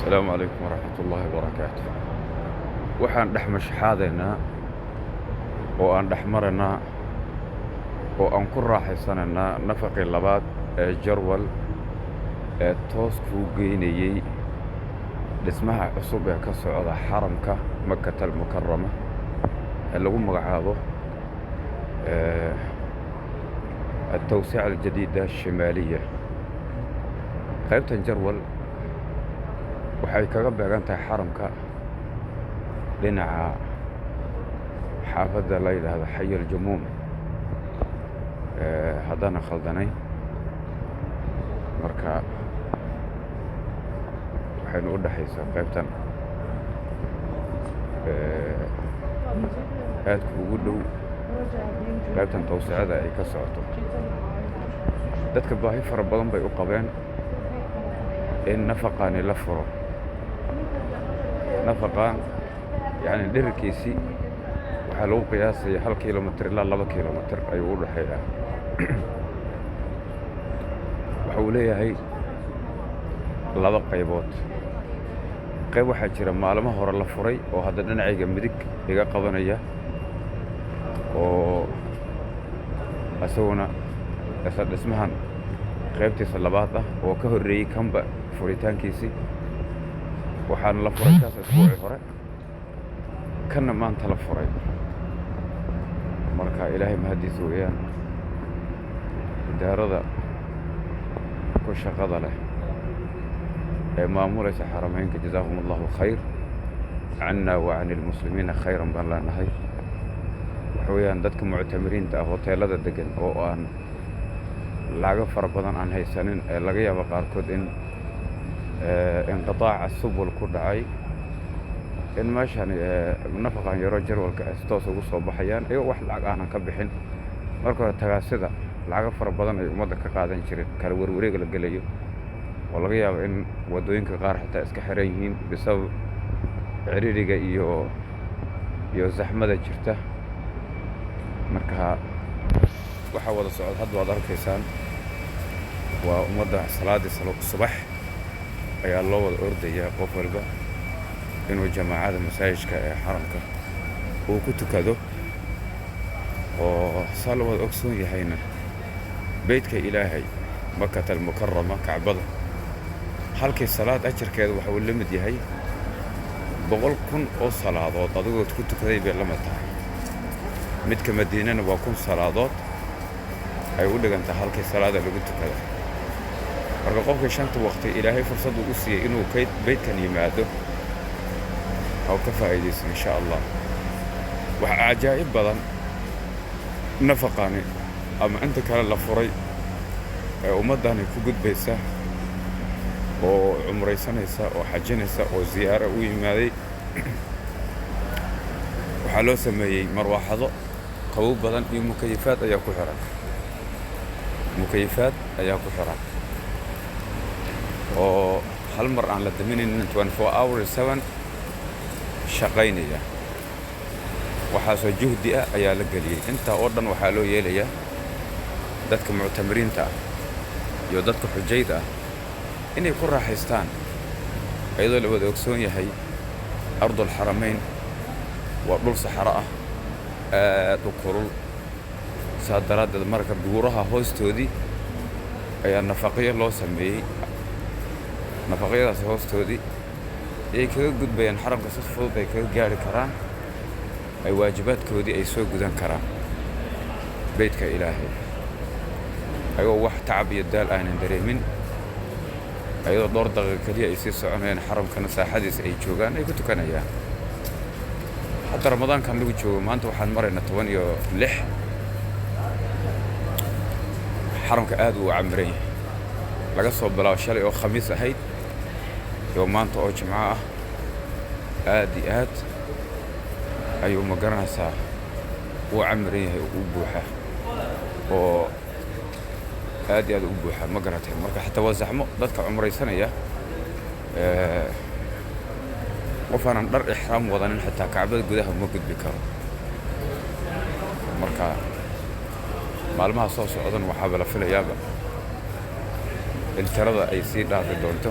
Asalaamu calaykum waraxmat ullaahi wabarakaatu. Waxaan dhex mashxaadaynaa oo aan dhex maraynaa oo aan ku raaxaysanaynaa nafaqii labaad ee Jarwal ee toos kuu geynayey dhismaha cusub ee ka socda xaramka Makata Almukarama ee lagu magacaabo Altawsica Aljadiida Ashimaaliya. Qaybtan Jarwal waxay kaga beegan tahay xaramka dhinaca xaafadda la yidhaahdo Xay Aljumuum, haddaanan khaldanayn. Marka waxaynu u dhexaysaa qaybtan aadka ugu dhow qaybtan tawsicada ay ka socoto. Dadka baahi fara badan bay u qabeen in nafaqaani la furo. Nafaqan yacni dhererkiisii waxaa lagu qiyaasaya 1 kilomitir ilaa 2 kilomitir ayuu u dhexeeyaa. Waxa uu leeyahay laba qaybood. Qayb waxaa jira maalmo hore la furay oo hadda dhinacayga midig iga qabanaya, oo isaguna isla dhismahan qaybtiisa labaad ah oo ka horreeyey kanba furitaankiisii. Waxaana la furay kaas isbuucii hore, kanna maanta la furay. Marka Ilaahay mahaddiisa weeyaan. Idaarada ku shaqada leh ee maamulaysa xarameynka, jazaahum Allahu khayr canna wa can ilmuslimiina khayran baan leenahay. Waxa weeyaan dadka muctamiriinta ah, hoteellada degan oo aan lacago fara badan aan haysanin, ee laga yaabo qaarkood in inqitaaca subul ku dhacay, in meeshan nafaqan yaro Jarwalka ay si toos ugu soo baxayaan iyagoo wax lacag aanan ka bixin. Marka hore tagaasida lacago fara badan ay ummadda ka qaadan jireen, kala warwareeg la gelayo oo laga yaabo in waddooyinka qaar xitaa iska xiran yihiin bisabab ciriiriga iyo zaxmada jirta. Marka waxaa wada socod hadda waad arkaysaan waa ummadda salaaddii subax ayaa loo wada ordayaa, qof walba inuu jamaacada masaajidka ee xaramka uu ku tukado. Oo saa la wada ogsoon yahayna, beytka Ilaahay, Makata Almukarama, Kacbada, halkii salaad ajarkeeda waxa uu la mid yahay 100,000 oo salaadood adigood ku tukaday bay la mid tahay. Midka Madiinana waa 1000 salaadood ay u dhigantaa halkii salaada lagu tukada. Marka qofkii shanta waqti Ilaahay fursad uu u siiyey inuu beydkan yimaado, ha ka faa'iidayso insha Allah. Waxa cajaa'ib badan nafaqani ama inta kale la furay ee ummaddani ku gudbaysa oo cumraysanaysa oo xajinaysa oo ziyaaro u yimaaday, waxaa loo sameeyey marwaaxado qabow badan iyo mukayifaad ayaa ku xiran. Mukayifaad ayaa ku xiran oo hal mar aan la daminaynin, 24 hours 7 shaqaynaya. Waxaasoo juhdi ah ayaa la geliyey. Intaa oo dhan waxaa loo yeelayaa dadka muctamiriinta ah iyo dadka xujayda ah inay ku raaxaystaan, iyadoo la wada ogsoon yahay ardul xaramayn waa dhul saxaro ah, aad u kulul. Saa daraaddeed marka buuraha hoostoodii ayaa nafaqyo loo sameeyey. Nafaqyadaas hoostoodii ayay kaga gudbayaan xaramka, si fudud ay kaga gaari karaan, ay waajibaadkoodii ay soo gudan karaan beytka Ilaahay, ayagoo wax tacab iyo daal aanan dareemin, ayadoo dhowr daqiiqo keliya ay sii soconayaan, xaramkana saaxadiisa ay joogaan, ay ku tukanayaan. Hadda Ramadaankan lagu joogo, maanta waxaan maraynaa 16. Xaramka aad uu u camiran yahay laga soo bilaabo shalay oo Khamiis ahayd iyo maanta oo Jimco ah. Aad iyo aad ayuu, ma garanaysaa, uu camiran yahay oo u buuxa, oo aad iyo aad u buuxa, ma garatay? Marka xataa waa zaxmo dadka cumraysanaya. Qof aanan dhar ixraam wadanin xitaa Kacbada gudaha uma gudbi karo. Marka maalmaha soo socdan waxaaba la filayaaba in tirada ay sii dhaafi doonto.